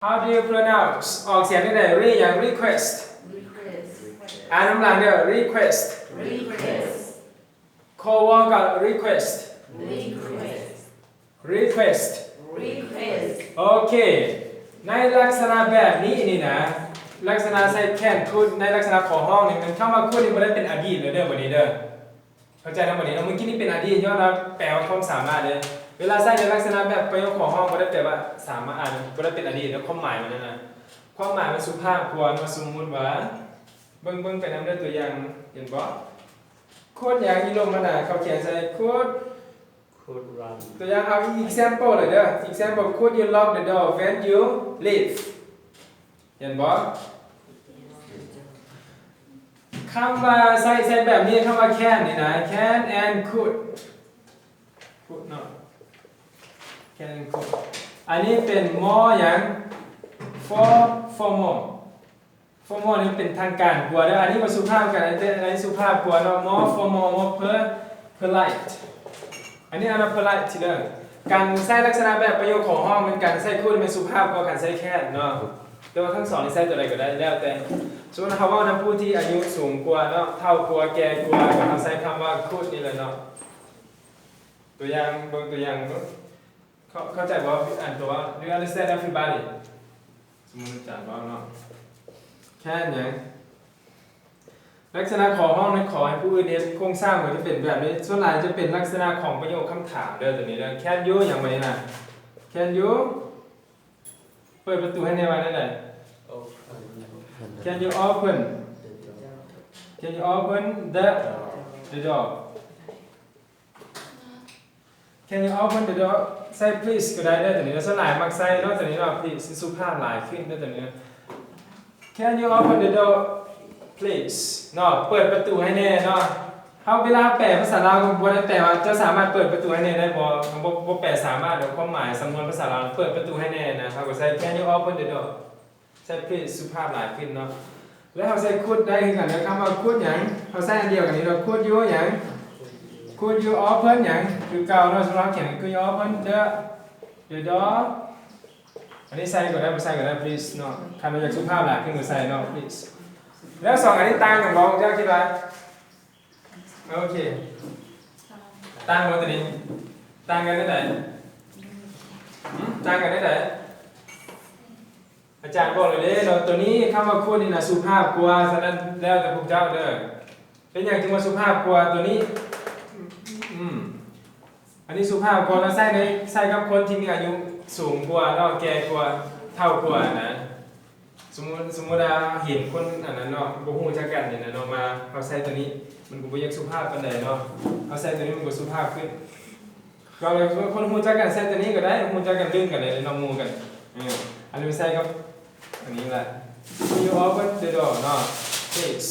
How do you pronounce? ອອກສຽງຈັ່ງໃດ? Re ຫຍັງ? Request. Request. ອ່ານນຳຫຼັງເດີ request. Request. ຂໍວອນກໍ request. Request. Request. Request. ໂອເຄ ໃນລັກສະນະແບບນີ້ນີ້ນະ ລັກສະນະໃຊ້ can, could ໃນລັກສະນະຂໍຮ້ອງນີ້ ມັນຄຳວ່າ could ນີ້ບໍ່ໄດ້ເປັນອະດີດເດີ ບັດນີ້ເດີ. ເຂົ້າໃຈນຳບັດນີ້ເນາະ? ມື້ກີ້ນີ້ເປັນອະດີດ ຍ້ອນວ່າແປວ່າຄວາມສາມາດເດ້. ເວລາໃຊ້ໃນລັກສະນະແບບປະໂຫຍກຂອງຮ້ອງ ບໍ່ໄດ້ແປວ່າສາມາດ ບໍ່ໄດ້ເປັນອະດີດເນາະ ຄວາມໝາຍມັນນັ້ນນະ. ຄວາມໝາຍມັນສຸພາບກວ່າເນາະ. ສົມມຸດວ່າ ເບິ່ງ ເບິ່ງໄປນຳເດີ ຕົວຢ່າງ ເຫັນບໍ່? Could ຫຍັງ ຢູ່ລົງມານະ ເຂົາຂຽນໃສ່ could Could run. ຕົວຢ່າງ ເອົາ example ເລີຍເດີ example. Could you lock the door when you leave? ເຫັນບໍ່? ຄຳວ່າໃຊ້ ໃຊ້ແບບນີ້ ຄຳວ່າ can ນີ້ນະ can and could. Could ເນາະ can and could. ອັນນີ້ເປັນ more ຫຍັງ? For formal. Formal ນີ້ເປັນທາງການກວ່າເດີ. ອັນນີ້ບໍ່ສຸພາບກັນ ອັນນີ້ສຸພາບກວ່າເນາະ. More formal, more per- polite. ອັນນີ້ອັນວ່າ polite ເດີ. ການໃຊ້ລັກສະນະແບບປະໂຫຍກຂອງຮ້ອງແມ່ນ ການໃຊ້ could ແມ່ນສຸພາບກວ່າການໃຊ້ can ເນາະ. ແຕ່ວ່າທັງສອງນີ້ໃຊ້ຕົວໃດກໍໄດ້ ແລ້ວແຕ່. ສົມມຸດເຮົາເວົ້ານຳຜູ້ທີ່ອາຍຸສູງກວ່າເນາະ ເຖົ້າກວ່າ ແກ່ກວ່າ ກໍເຮົາໃຊ້ຄຳວ່າ could ນີ້ແຫຼະເນາະ. ຕົວຢ່າງ ເບິ່ງຕົວຢ່າງເບິ່ງ. ເຂົ້າ ເຂົ້າໃຈບໍ່? ອັນຕົວ Do you understand everybody? ສົມມຸດອາຈານເວົ້າເນາະ can ຫຍັງ? ລັກສະນະຂໍຮ້ອງນັ້ນ ຂໍໃຫ້ຜູ້ອື່ນເຮັດ ໂຄງສ້າງມັນຈະເປັນແບບນີ້. ສ່ວນຫຼາຍຈະເປັນລັກສະນະຂອງປະໂຫຍກຄຳຖາມເດີ ຕົວນີ້ເດີ. Can you ຫຍັງບັດນີ້ນະ? Can you ເປີດປະຕູໃຫ້ແດ່ ວ່າແນວໃດ? Can you open? Can you open the the door? Can you open the door? ໃຊ້ please ກໍໄດ້ເດີ ຕົວນີ້ເນາະ. ສ່ວນຫຼາຍມັກໃຊ້ເນາະ ຕົວນີ້ເນາະ please ຊິສຸພາບຫຼາຍຂຶ້ນເດີ ຕົວນີ້ເນາະ. Can you open the door please ເນາະ ເປີດປະຕູໃຫ້ແດ່ເນາະ. ເຮົາເວລາແປພາສາລາວກໍບໍ່ໄດ້ແປວ່າ ເຈົ້າສາມາດເປີດປະຕູໃຫ້ແດ່ໄດ້ບໍ່? ບໍ່ ບໍ່ແປສາມາດດອກ. ຄວາມໝາຍສຳນວນພາສາລາວ ເປີດປະຕູໃຫ້ແດ່ນະ ເຮົາກໍໃຊ້ Can you open the door? ໃຊ້ please ສຸພາບຫຼາຍຂຶ້ນເນາະ. ແລ້ວເຮົາໃຊ້ could ໄດ້ຄືກັນເດີ. ຄຳວ່າ could ຫຍັງ? ເຮົາໃຊ້ອັນດຽວກັນນີ້ເນາະ. Could you ຫຍັງ? Could you open ຫຍັງ? ຄືເກົ່າເນາະ. ສົມມຸດເຮົາຂຽນ Could you open the the door? ອັນນີ້ໃສ່ກໍໄດ້ ບໍ່ໃສ່ກໍໄດ້ please ເນາະ. ຄັນວ່າຢາກສຸພາບຫຼາຍຂຶ້ນກໍໃສ່ເນາະ please. ແລ້ວສອງອັນນີ້ຕ່າງກັນບໍ່? ເຈົ້າຄິດວ່າ ໂອເຄ ຕ່າງບໍ່ຕົວນີ້? ຕ່າງກັນແນວໃດ? ຫື? ຕ່າງກັນແນວໃດ? ອາຈານບອກແລ້ວເດ້ເນາະ ຕົວນີ້ຄຳວ່າ could ນີ້ນະ ສຸພາບກວ່າ. ສະນັ້ນແລ້ວແຕ່ພວກເຈົ້າເດີ ເປັນຫຍັງຈຶ່ງວ່າສຸພາບກວ່າຕົວນີ້? ອືມ ອັນນີ້ສຸພາບກວ່າ ແລ້ວໃຊ້ໃນ ໃຊ້ກັບຄົນທີ່ມີອາຍຸສູງກວ່າເນາະ ແກ່ກວ່າ ເຖົ້າກວ່ານະ. ສົມມຸດ ສົມມຸດວ່າເຫັນຄົນອັນນັ້ນເນາະ ບໍ່ຮູ້ຈັກກັນນີ້ນະເນາະ ມາ ເຮົາໃຊ້ຕົວນີ້ ມັນກໍບໍ່ຢາກສຸພາບປານໃດເນາະ. ເຮົາໃຊ້ຕົວນີ້ມັນກໍສຸພາບຂຶ້ນ. ກໍເລີຍຄົນຮູ້ຈັກກັນໃຊ້ຕົວນີ້ກໍໄດ້ ຮູ້ຈັກກັນ ລຶ້ງກັນໄດ້ເນາະ ໝູ່ກັນ. ເອີ ອັນນີ້ໃຊ້ກັບອັນນີ້ແຫຼະ Can you open the door ເນາະ please.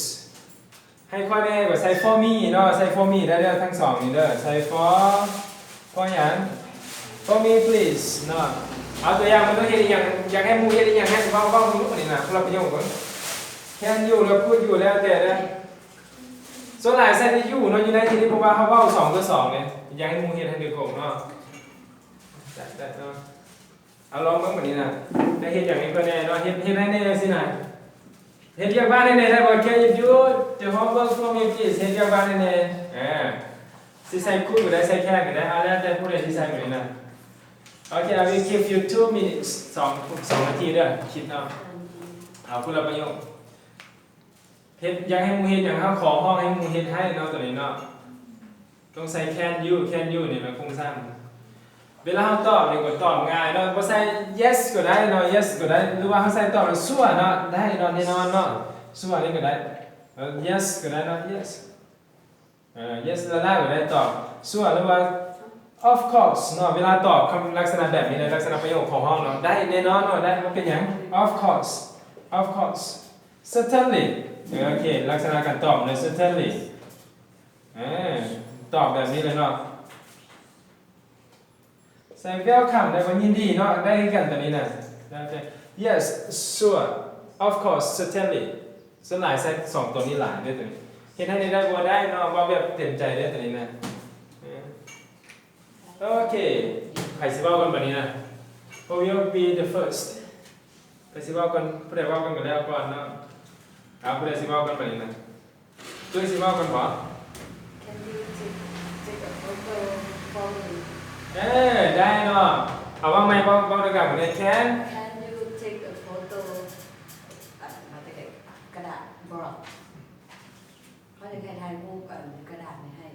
ໃຫ້ຂ້ອຍແດ່ ກໍໃສ່ for me ເນາະ ໃສ່ for me ໄດ້ເດີ ທັງສອງນີ້ເດີ. ໃສ່ for for ຫຍັງ? For me please ເນາະ. ເອົາຕົວຢ່າງ ມັນຕ້ອງເຮັດອີ່ຫຍັງ? ຢາກໃຫ້ໝູ່ເຮັດອີ່ຫຍັງ? ໃຫ້ເວົ້າ ເວົ້າເບິ່ງດູ ອັນນີ້ນະ ຄົນລະປະໂຫຍກເບິ່ງ. Can you ແລ້ວ could you ແລ້ວແຕ່ເດີ. ສ່ວນຫຼາຍໃສ່ແຕ່ you ເນາະ ຢູ່ໃນທີ່ນີ້ ເພາະວ່າເຮົາເວົ້າສອງຕໍ່ສອງເດ້. ຢາກໃຫ້ໝູ່ເຮັດໃຫ້ໂດຍກົງເນາະ. ໄດ້ ໄດ້ເນາະ. ເອົາລອງເບິ່ງບັດນີ້ນະ ໄດ້ເຮັດຫຍັງໃຫ້ເພິ່ນແດ່ເນາະ ເຮັດ ເຮັດໃຫ້ແດ່ຊີ້ນະ ເຮັດວຽກບ້ານໃຫ້ແດ່ໄດ້ບໍ່? Can you do the homework for me please? ເຮັດວຽກບ້ານໃຫ້ແດ່. ເອີ ຊິໃສ່ could ກໍໄດ້ ໃສ່ can ກໍໄດ້ ເອົາແລ້ວແຕ່ຜູ້ໃດຊິໃສ່ບັດນີ້ນະ. ໂອເຄ I will give you two minutes ສອງ ສອງນາທີເດີ ຄິດເນາະ. ເອົາຄົນລະປະໂຫຍກ. ເຮັດ ຢາກໃຫ້ໝູ່ເຮັດຫຍັງ ເຮົາຂໍຮ້ອງໃຫ້ໝູ່ເຮັດໃຫ້ເນາະ ຕົວນີ້ເນາະ. ຕ້ອງໃສ່ can you can you ນີ້ເປັນໂຄງສ້າງ. ເວລາເຮົາຕອບນີ້ກໍຕອບງ່າຍເນາະ ບໍ່ໃສ່ yes ກໍໄດ້ເນາະ yes ກໍໄດ້ ຫຼືວ່າເຮົາໃສ່ຕອບວ່າ sure ເນາະ ໄດ້ເນາະ ແນ່ນອນເນາະ sure ນີ້ກໍໄດ້ yes ກໍໄດ້ເນາະ yes ເອີ yes ລະລະກໍໄດ້ຕອບ sure ຫຼືວ່າ of course ເນາະ. ເວລາຕອບຄຳລັກສະນະແບບນີ້ ໃນລັກສະນະປະໂຫຍກຂອງເຮົາເນາະ ໄດ້ແນ່ນອນເນາະ ໄດ້ ບໍ່ເປັນຫຍັງ of course of course certainly ເອີ ໂອເຄ ລັກສະນະການຕອບເນາະ certainly ເອີ ຕອບແບບນີ້ເລີຍເນາະ. ໃສ່ welcome ໄດ້ບໍ່ ຍິນດີເນາະ ໄດ້ຄືກັນຕົວນີ້ນະ yes sure of course certainly ສ່ວນຫຼາຍໃສ່ສອງຕົວນີ້ຫຼາຍເດ້ຕົວນີ້. ເຮັດໃຫ້ໄດ້ບໍ່? ໄດ້ເນາະ ເວົ້າແບບເຕັມໃຈເດ້ຕົວນີ້ນະ. ເອີ ໂອເຄ ໃຜຊິເວົ້າກ່ອນບັດນີ້ນະ? Who will be the first? ຊິເວົ້າກ່ອນ ຜູ້ໃດເວົ້າກ່ອນກໍແລ້ວກ່ອນເນາະ. ເອົາ ຜູ້ໃດຊິເວົ້າກ່ອນບາດນີ້ນະ? ຕຸ້ຍຊິເວົ້າກ່ອນບໍ່? Can you take, take a photo for me? ເອີ ໄດ້ເນາະ. ເອົາ ເວົ້າໃໝ່ ເວົ້າ ເວົ້າດ້ວຍກັນໝົດເລີຍ. Can Can you take a photo ເອີ ມາແຕ່ກະດາດບລັອກ ເຂົາຢາກໃຫ້ຖ່າຍຮູບ ເອີ ຢູ່ກະດາດນີ້ໃຫ້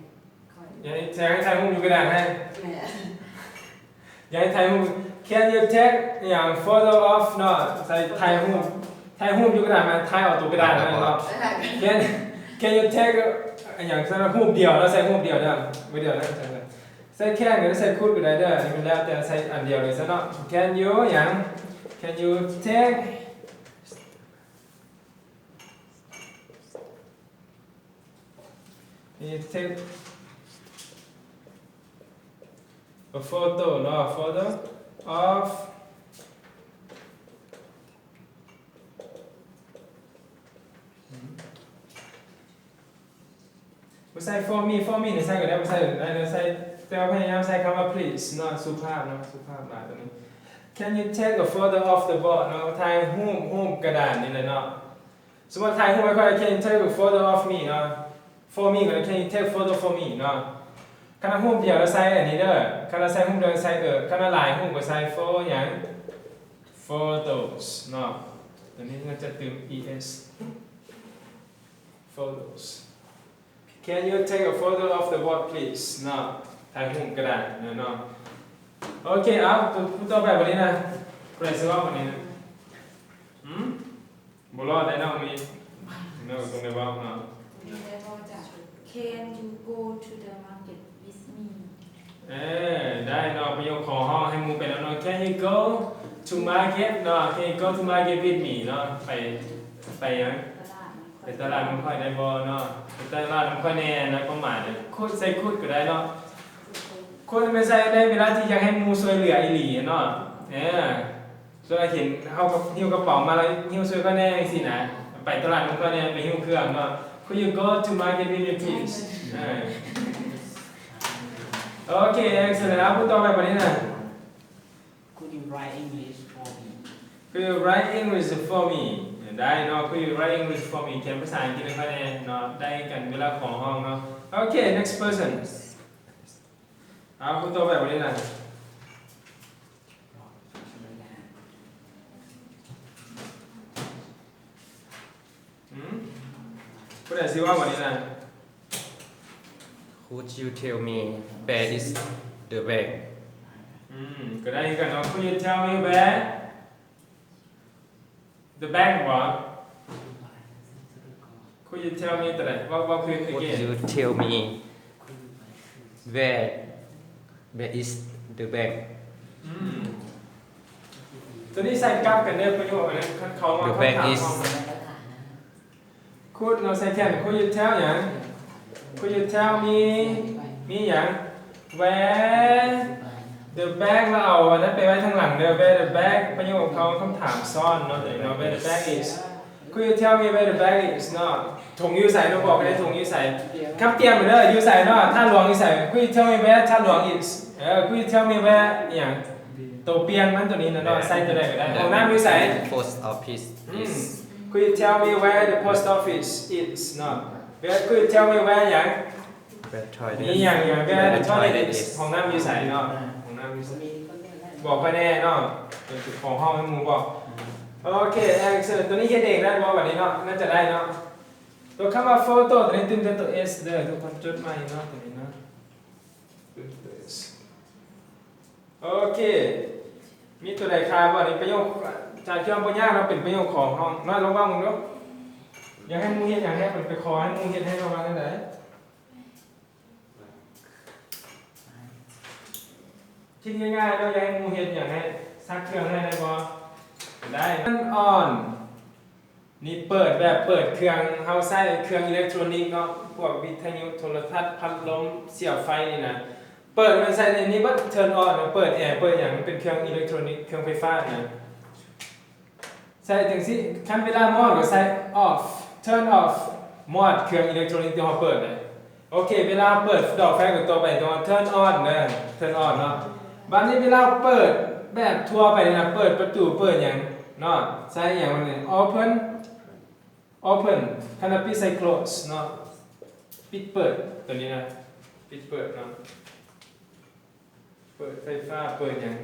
ຂ້ອຍ. ຢາກໃຫ້ ຢາກໃຫ້ຖ່າຍຮູບຢູ່ກະດາດໃຫ້. ແມ່ນ. ຢາກໃຫ້ຖ່າຍຮູບ Can you take ຫຍັງ photo of ເນາະ ໃສ່ຖ່າຍຮູບ ຖ່າຍຮູບຢູ່ກະດາດ ມາຖ່າຍເອົາຕົວກະດາດນັ້ນເນາະ. Can Can you take ຫຍັງ ໃສ່ຮູບດຽວເນາະ ໃສ່ຮູບດຽວເດີ ໄວ້ດຽວນະ. ໃສ່ Can ກໍໄດ້ ໃສ່ Could ກໍໄດ້ເດີ ອັນນີ້ມັນແລ້ວແຕ່ ໃສ່ອັນດຽວເລີຍຊະເນາະ. Can you ຫຍັງ Can you take Can you take a photo ເນາະ photo of ບໍ່ໃສ່ for me for me ນີ້ໃສ່ກໍໄດ້ ບໍ່ໃສ່ກໍໄດ້ ໃສ່ ແຕ່ວ່າພະຍາຍາມໃສ່ຄຳວ່າ please ເນາະ ສຸພາບເນາະ ສຸພາບຫຼາຍຕົວນີ້. Can you take a photo of the board ເນາະ ຖ່າຍຮູບ ຮູບກະດານນີ້ແຫຼະເນາະ. ສົມມຸດຖ່າຍຮູບໃຫ້ຂ້ອຍ Can you take a photo of me ເນາະ for me ກໍໄດ້ Can you take photo for me ເນາະ. ຄັນວ່າຮູບດຽວລະໃສ່ອັນນີ້ເດີ ຄັນວ່າໃສ່ຮູບດຽວໃສ່ ເອີ ຄັນວ່າຫຼາຍຮູບກໍໃສ່ pho ຫຍັງ photos ເນາະ. ຕົວນີ້ມັນຈະຕື່ມ es photos. Can you take a photo of the board please ເນາະ ຖ່າຍຮູບກະດານເນາະ. ໂອເຄ ເອົາ ຜູ້ຕໍ່ໄປບາດນີ້ນະ ຜູ້ໃດຊິເວົ້າບາດນີ້ນະ? ຫືມ ບໍ່ລອດໄດ້ນ້ອງມີ ນ້ອງຕ້ອງໄດ້ເວົ້າເນາະ. Can you go to the market with me? ເອີ ໄດ້ເນາະ ປະໂຫຍກຂໍຮ້ອງໃຫ້ໝູ່ໄປນຳເນາະ. Can you go to market ເນາະ Can you go to market with me ເນາະ ໄປ ໄປຫຍັງ ຕະຫຼາດນຳຂ້ອຍ ໄປຕະຫຼາດນຳຂ້ອຍໄດ້ບໍ່ເນາະ ໄປຕະຫຼາດນຳຂ້ອຍແດ່ນະ. ຄວາມໝາຍ Could ໃສ່ Could ກໍໄດ້ເນາະ. Could ແມ່ນໃຊ້ໃນເວລາທີ່ຢາກໃຫ້ໝູ່ຊ່ວຍເຫຼືອອີ່ຫຼີເນາະ. ເອີ ສ່ວນຫຼາຍເຫັນເຮົາກໍຫິ້ວກະເປົາມາແລ້ວ ຫິ້ວຊ່ວຍຂ້ອຍແດ່ ຈັ່ງຊີ້ນະ ໄປຕະຫຼາດນຳຂ້ອຍແດ່ ໄປຫິ້ວເຄື່ອງເນາະ. Could you go to market with me please? ເອີ ໂອເຄ excellent ເອົາ ຜູ້ຕໍ່ໄປບາດນີ້ນະ. Could you write English for me? Could you write English for me? ໄດ້ເນາະ Could you write English for me? ຂຽນພາສາອັງກິດໃຫ້ຂ້ອຍແດ່ເນາະ ໄດ້ກັນເວລາຂໍຮ້ອງເນາະ. ໂອເຄ next person. ເອົາ ຜູ້ຕໍ່ໄປບາດນີ້ນະ. ຫືມ ຜູ້ໃດຊິເວົ້າບາດນີ້ນະ? Could you tell me where is the bank? ອືມ ກໍໄດ້ຄືກັນເນາະ. Could you tell me where the bank ບໍ່? Could you tell me ຕົວໃດ? ເວົ້າ ເວົ້າຄື Could again. You tell me where, where is the bank? ອືມ ຕົວນີ້ໃສ່ກັບກັນເດີ ປະໂຫຍກອັນນັ້ນ ຄັນເຂົາມາ The bank ຄຳຖາມ is ເຮົາ Could ເນາະ ໃສ່ແທນ Could you tell ຫຍັງ? Could you tell me ມີຫຍັງ? Where the bag ລະເອົາອັນນັ້ນໄປໄວ້ທາງຫຼັງເດີ Where the bag ປະໂຫຍກເຂົາ ຄຳຖາມຊ້ອນເນາະ ຕົວນີ້ເນາະ Where the bag is. Could you tell me where the bag is ເນາະ ຖົງຢູ່ໃສເນາະ ບອກໄດ້ຖົງຢູ່ໃສ. ຄຳຕຽມເດີ ຢູ່ໃສເນາະ ທາດຫຼວງຢູ່ໃສ? Could you tell me where ທາດຫຼວງ is? ເອີ Could you tell me where ອີ່ຫຍັງ? ໂຕປ່ຽນມັນຕົວນີ້ນະເນາະ ໃສ່ຕົວໃດກໍໄດ້. ຫ້ອງນ້ຳຢູ່ໃສ? Post office is. Could you tell me where the post office is ເນາະ. Where, could you tell me where ຫຍັງ? Where toilet ມີຫຍັງ where the toilet is ຫ້ອງນ້ຳຢູ່ໃສເນາະ ຫ້ອງນ້ຳຢູ່ໃສ? ບອກຂ້ອຍແດ່ເນາະ ເປັນເຈົ້າຂອງຫ້ອງໃຫ້ໝູ່ບອກ. ໂອເຄ excellent ຕົວນີ້ເຮັດເອງໄດ້ບໍ່ບາດນີ້ເນາະ? ໜ້າຈະໄດ້ເນາະ. ຕົວຄຳວ່າ photo ຕົວນີ້ຕື່ມແຕ່ຕົວ s ເດີ ທຸກຄົນຈົດໃໝ່ເນາະ ຕົວນີ້ເນາະ. ໂອເຄ ມີຕົວໃດຄາບໍ່? ນີ້ປະໂຫຍກ ຈາກທີ່ວ່າບໍ່ຍາກເນາະ ເປັນປະໂຫຍກຂອງເຮົາເນາະ. ລອງເວົ້າເບິ່ງດູ ຢາກໃຫ້ໝູ່ເຮັດຫຍັງໃຫ້ ໄປຂໍໃຫ້ໝູ່ເຮັດໃຫ້ ປະມານນັ້ນໃດ? ຄິດງ່າຍໆເນາະ ຢາກໃຫ້ໝູ່ເຮັດຫຍັງໃຫ້ ຊັກເຄື່ອງໃຫ້ໄດ້ບໍ່? ໄດ້. Turn on ນີ້ເປີດແບບເປີດເຄື່ອງ ເຮົາໃຊ້ເຄື່ອງອີເລັກໂທຣນິກເນາະ ພວກວິທະຍຸ ໂທລະທັດ ພັດລົມ ສຽບໄຟນີ້ນະ ເປີດແມ່ນໃສ່ໃນນີ້ເບິດ. Turn on ເນາະ ເປີດແອ ເປີດຫຍັງ ມັນເປັນເຄື່ອງອີເລັກໂທຣນິກ ເຄື່ອງໄຟຟ້ານະ ໃສ່ຈັ່ງຊີ້. ຄັນເວລາມອດກໍໃສ່ off turn off ມອດເຄື່ອງອີເລັກໂທຣນິກທີ່ເຮົາເປີດນະ. ໂອເຄ ເວລາເປີດດອກໄຟກໍຕໍ່ໄປ turn on ເດີ turn on ເນາະ. ບາດນີ້ເວລາເປີດແບບທົ່ວໄປນີ້ນະ ເປີດປະຕູ ເປີດຫຍັງ ເນາະ ໃສ່ຫຍັງມັນນີ້ open open ຄັນວ່າປິດໃສ່ close ເນາະ ປິດເປີດ ຕົວນີ້ນະ ປິດເປີດເນາະ ເປີດໄຟຟ້າ ເປີດຫຍັງ